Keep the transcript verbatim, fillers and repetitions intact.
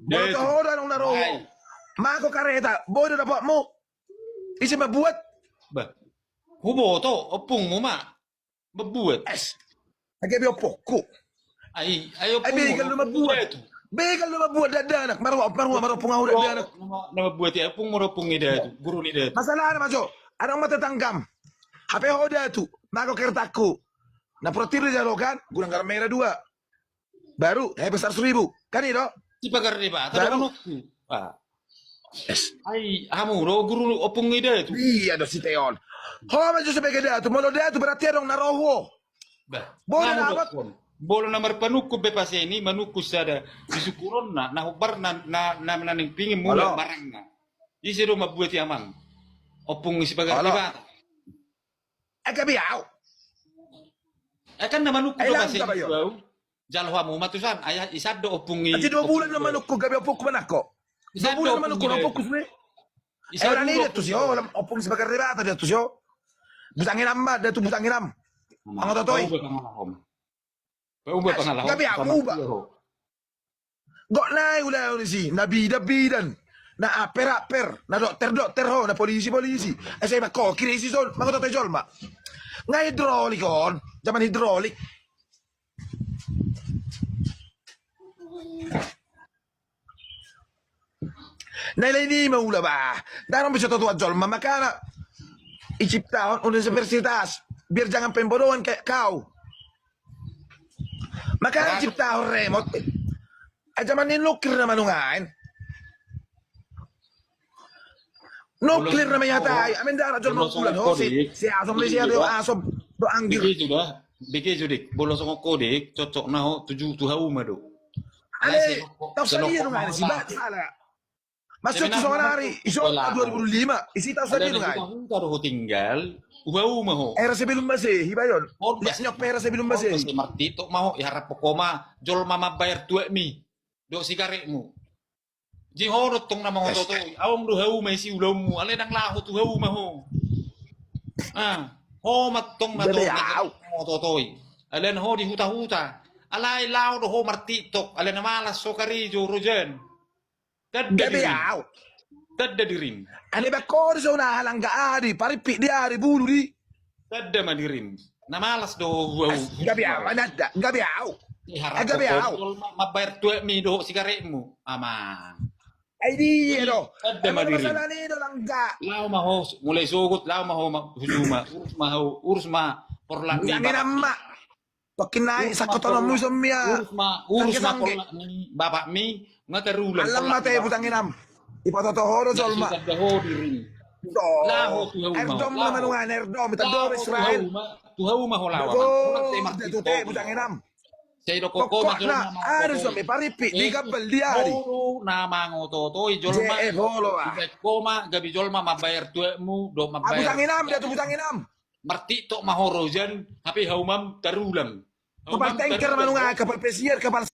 Boto ho do adong na ro ho. Mangko kareta, boi do dapotmu. Ise mambuat? Bah. Huboto, ompungmu ma. Mambuat. Es. Age be ompungku. Ai, ai ompungmu. Begal do mambuat. Begal do mambuat dakdanak. Marhua, marhua, marompung ahu dakdanak. Na mambuat i ompungmu, ompung ni da tu. Guru ni da tu. Masalahna ma jo. Adong ma tetanggam. Hape ho da tu. Mangko karetangku. Na protir di jalo kan. Gudang garam merah dua. Baru, eh, besar seribu. Kan i do? Sipagar Debata do manukku. Ah. Ai, hamu do guru ompung ni da tu. Ia do si Teon. Ho ma jo sebagai da tu, molo da tu berarti adong na ro ho. Bah, bodo na amat. Molo na marpanungkun be paseni, manungkun sada di sungkunonna, na hombar na, na, na, na ningpingin mulak barangna. Ise do mambuat i amang? Ompung ni Sipagar Debata. Age be au. Eh, kan na manungkun do paseni tu au. Jalo hamu ma tusan, ai isan do ompung i. Ate dua bulan na manungkun gabe ompungku manangko. Dua bulan na manungkun ompungku sude. Ai ora ni da tu si ho, ompung Sipagar Debata da tu si ho. Butang inam ma, da tu butang inam. Anggo totoi. Gabe au, uba. Gok nai ulaon i si, na bidan bidan. Na aper aper, na dokter dokter ho, na polisi polisi. Ese ma ko, kiri si son, mangko totoi jolma. Nga hidrolik on, zaman hidrolik. Na lain i ma ula bah. Dalam bisa tuan jolma makana. Iciptahon universitas. Biar jangan pembodohan kayak kau. Makana iciptahon remote. Ai zaman ni nuklir nama nungain. Nuklir nama ihatai. Amin dara jolma bulan ho si asom ni si asom do anggir. Bege jo dik, molo songon ho dik, cocok na ho tuju tu hauma do. Ale, tau sadia do ngai si ba sala. Masuk tu songon ari, iso dua ribu lima, isi tau sadia do ngai. Huta do ho tinggal, tu hauma ho. Era sebelum Masehi bayon. Lihat nyok era sebelum Masehi. Martitok ma ho, iharap ho ma jolma mambayar tuakmi dohot sigaretmu. Jing ho do tong na mangototoi, adong do hauma isi ulaonmu, alai ndang laho tu hauma ho. Ah, ho ma tong na tong na mangototoi. Alai ho di huta-huta. Alai laho do ho martitok, alai na malas ho karejo rojan. Tanda dirim. Tanda dirim. Ane bakori so na halangga adi, paripik di ari bulu di. Tanda ma dirim. Na malas do huau. Gabe au, ananda, gabe au. Gabe au. Mambayar tuakmi dohot sigaretmu, amang. Ai dia do. Tanda ma dirim. Masalah ni do langga. Laho ma ho, mulai sogot, laho ma ho, hujuma, urus ma ho, urus ma porlak ni. Jangan nama. Tokin nai, sakkotononmu somia. Urus ma, urus ma porlak ni bapakmi, nga tarulang. Alam mate butang inam. Ipatoto ho do jolma. Laho tu hauma. Air dom nama nungan, air dom, ita dom Israel. Tu hauma ho laho. Butang inam. Sai do koko ma jolma. Ada somia paripik di gabal di ari. Na mangototoi jolma. Ipeko ma gabe jolma mambayar tuakmu do mambayar. Butang inam, dia tu butang inam. Martitok ma ho rojan, hape haumam tarulang. Kapal tanker ma nunga, kapal pesiar, kapal